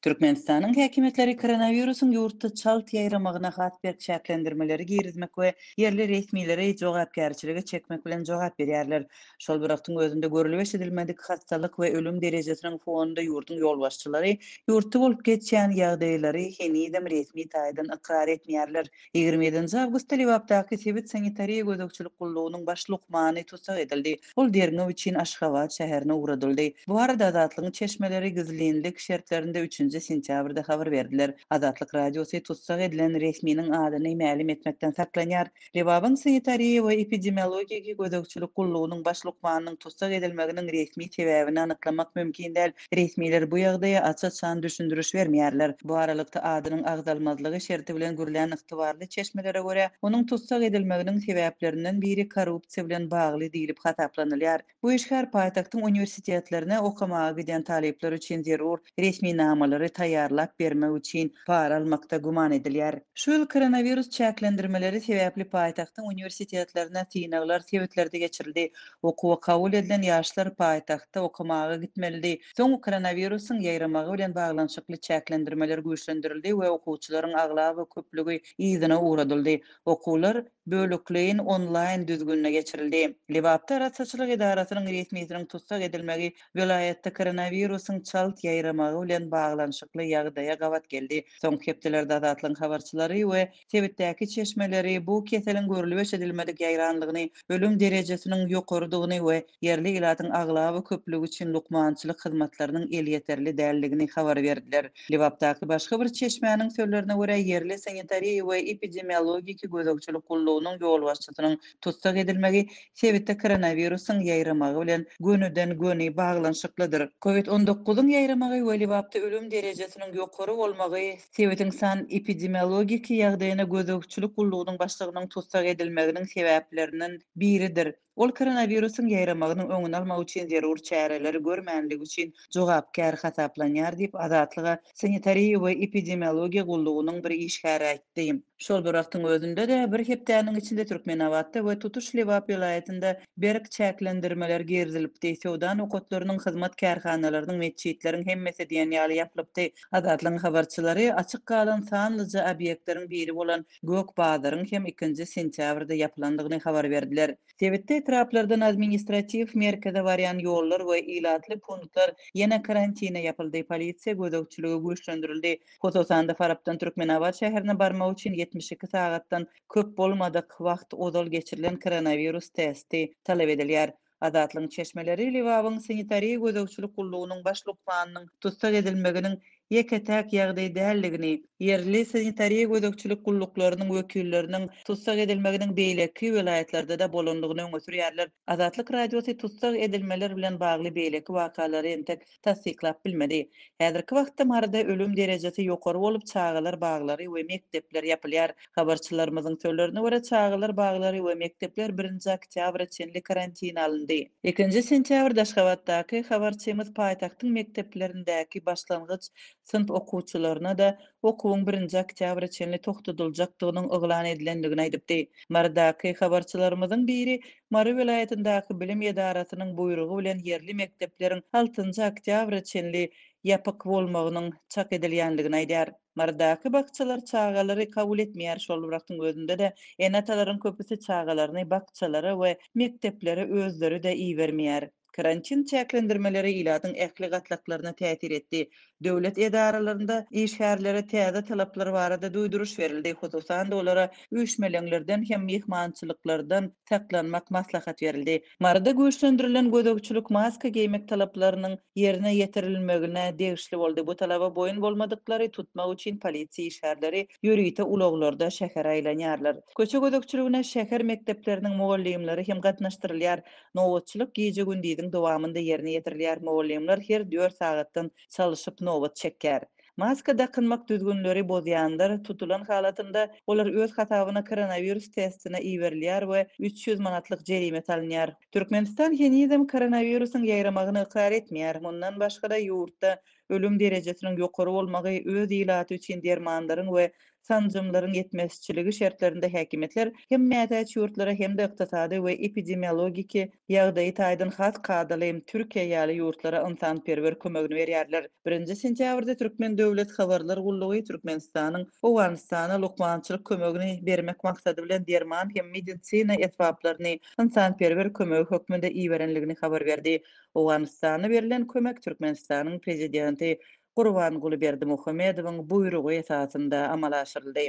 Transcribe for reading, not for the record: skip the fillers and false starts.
Türkmenistanyň häkimiýetleri koronawirusyň ýurtda çalt ýaýramagyna has berk çäklendirmeleri girizmek we ýerli resmileri jogapkärçilige çekmek bilen jogap berýärler. Şol bir wagtyň özünde görlüp-eşidilmedik hassalyk we ölüm derejesiniň fonunda ýurduň ýolbaşçylary ýurtda bolup geçýän ýagdaýlary henizem resmi taýdan ykrar etmeýärler. 27 awgustda Lebapdaky sebit sanitariýa gözegçilik gullugynyň baş lukmany tussag edildi. Ol derňew üçin Aşgabat şäherine ugradyldy. Bu barada Azatlygyň çeşmeleri gizlinlik şertlerinde üçünji sentýabrda habar berdiler. Azatlyk Radiosy tussag edilen resminiň adyny mälim etmekden saklanýar. Lebabyň sanitariýa we epidemiologiki gözegçilik gullugynyň baş lukmanynyň tussag edilmeginiň resmi sebäbini anyklamak mümkin däl. Resmiler bu ýagdaýa aç-açan düşündiriş bermeýärler. Bu aralykda, adynyň agzalmazlygy şerti bilen gürlän ygtybarly çeşmelere görä, onuň tussag edilmeginiň sebäplerinden biri korrupsiýa bilen bagly diýlip hasaplanylýar. Bu işgär paýtagtyň uniwersitetlerine okamaga gidýän talyplar üçin zerur resminamalary taýýarlap bermek üçin para almakda güman edilýär. Şu ýyl koronawirus çäklendirmeleri sebäpli paýtagtyň uniwersitetlerine synaglar sebitlerde geçirildi. Okuwa kabul edilen ýaşlar paýtagtda okamaga gitmelidi. Soň koronawirusyň ýaýramagy bilen baglanyşykly çäklendirmeler güýçlendirildi we okuwçylaryň aglaba köplügi yzyna ugradyldy. Okuwlar bölekleýin onlaýn düzgünde geçirildi. Lebapda arassaçylyk edarasynyň resmisiniň tussag edilmegi welaýatda koronawirusyň çalt ýaýramagy bilen baglanyşykly ýagdaýa gabat geldi. Soňky hepdelerde Azatlygyň habarçylary we Sebitdäki çeşmeleri bu keseliň görlüp-eşidilmedik ýaýranlygyny, ölüm derejesiniň ýokarydygyny we ýerli ilatyň aglaba köplügi üçin lukmançylyk hyzmatlarynyň elýeterli däldigini habar berdiler. Lebapdaky başga bir çeşmäniň sözlerine görä, ýerli sanitariýa we epidemiologiki gözegçilik gullugynyň ýolbaşçysynyň tussag edilmegi sebitde koronawirusyň ýaýramagy bilen gönüden-göni baglanyşyklydyr. Covid on dokuzyň ýaýramagy we Lebapda ölüm derejesiniň ýokary bolmagy sebitiň san-epidemiologiki ýagdaýyna gözegçilik gullugynyň başlygynyň tussag edilmeginiň sebäplerinden biridir. Ol koronawirusyň ýaýramagynyň öňüni almak üçin zerur çäreleri görmänligi üçin jogapkär hasaplanýar diýip, Azatlyga Sanitariýa we epidemiologiýa gullugynyň bir işgäri aýtdy. Şol bir wagtyň özünde-de, bir hepdäniň içinde Türkmenabatda we tutuş Lebap welaýatynda berk çäklendirmeler girizilipdi, söwda nokatlarynyň, hyzmat kärhanalarynyň, metjitleriň hemmesi diýen ýaly ýapylypdy. Azatlygyň habarçylary açyk galan sanlyja obýektleriň biri bolan Gök bazaryň hem ikinji sentýabrda ýapylandygyny habar berdiler. Sebitde etraplardan administratiw merkeze barýan ýollar we ilatly punktlar ýene karantine ýapyldy, polisiýa gözegçiligi güýçlendirildi. Hususan-da, Farapdan Türkmenabat şäherine barmak üçin 72 sagatdan köp bolmadyk wagt ozal geçirilen koronawirus testi talap edilýär. Azatlygyň çeşmeleri Lebabyň sanitariýa gözegçilik gullugynyň baş lukmanynyň tussag edilmeginiň ýeke-täk ýagdaý däldigini, ýerli sanitariýa gözegçilik gulluklarynyň wekilleriniň tussag edilmeginiň beýleki welaýatlarda-da bolandygyny öňe sürýärler. Azatlyk Radiosy tussag edilmeler bilen bagly beýleki wakalary entek tassyklap bilmedi. Häzirki wagtda Maryda ölüm derejesi ýokary bolup, çagalar baglary we mekdepler ýapylýar. Habarçylarymyzyň sözlerine görä, çagalar baglary we mekdepler birinji oktýabra çenli karantine alyndy. Ikinji sentýabrda Aşgabatdaky habarçymyz paýtagtyň mekdeplerindäki başlangyç synp okuwçylaryna-da okuwyň birinji oktýabra çenli togtadyljakdygynyň yglan edilendigini aýdypdy. Marydaky habarçylarymyzyň biri Mary welaýatyndaky bilim edarasynyň buýrugy bilen ýerli mekdepleriň altynjy oktýabra çenli ýapyk bolmagynyň çak edilýändigini aýdýar. Marydaky bakjalar çagalary kabul etmeýär, şol bir wagtyň özünde-de ene-atalaryň köpüsi çagalaryny bakjalara we mekdeplere özleri-de ibermeýär. Karantin çäklendirmeleri ilatyň ähli gatlaklaryna täsir etdi. Döwlet edaralarynda işgärlere täze talaplar barada duýduryş berildi, hususan-da, olara üýşmeleňlerden hem myhmançylyklardan saklanmak maslahat berildi. Maryda güýçlendirilen gözegçilik maska geýmek talaplarynyň ýerine ýetirilmegine degişli boldy. Bu talaba boýun bolmadyklary tutmak üçin polisiýa işgärleri ýörite ulaglarda şähere aýlanýarlar. Köçe gözegçiligine şäher mekdepleriniň mugallymlary hem gatnaşdyrylýar. Nobatçylyk gije-gündiziň dowamynda ýerine ýetirilýär, mugallymlar her dört sagatdan çalyşyp nobat çekýär. Maska dakynmak düzgünleri bozýanlar tutulan halatynda, olar öz hasabyna koronawirus testine iberilýär we 300 manatlyk jerime salynýar. Türkmenistan henizem koronawirusyň ýaýramagyny ykrar etmeýär. Mundan başga-da, ýurtda. Ölüm derejesiniň ýokary bolmagy, öz ilaty üçin dermanlaryň we sanjymlaryň ýetmezçiligi şertlerinde häkimiýetler hem mätäç ýurtlara hem-de ykdysady we epidemiologiki ýagdaýy taýdan has kadaly Türkiýe ýaly ýurtlara ynsanperwer kömegini berýärler. Birinji sentýabrda Türkmen döwlet habarlar gullugy Türkmenistanyň Owganystana lukmançylyk kömegini bermek maksady bilen derman hem medisina esbaplaryny ynsanperwer kömegi hökmünde iberenligini habar berdi. Owganystana berlen kömek Türkmenistanyň Prezidenti Gurbanguly Berdimuhamedowyň buýrugy esasynda amala aşyryldy.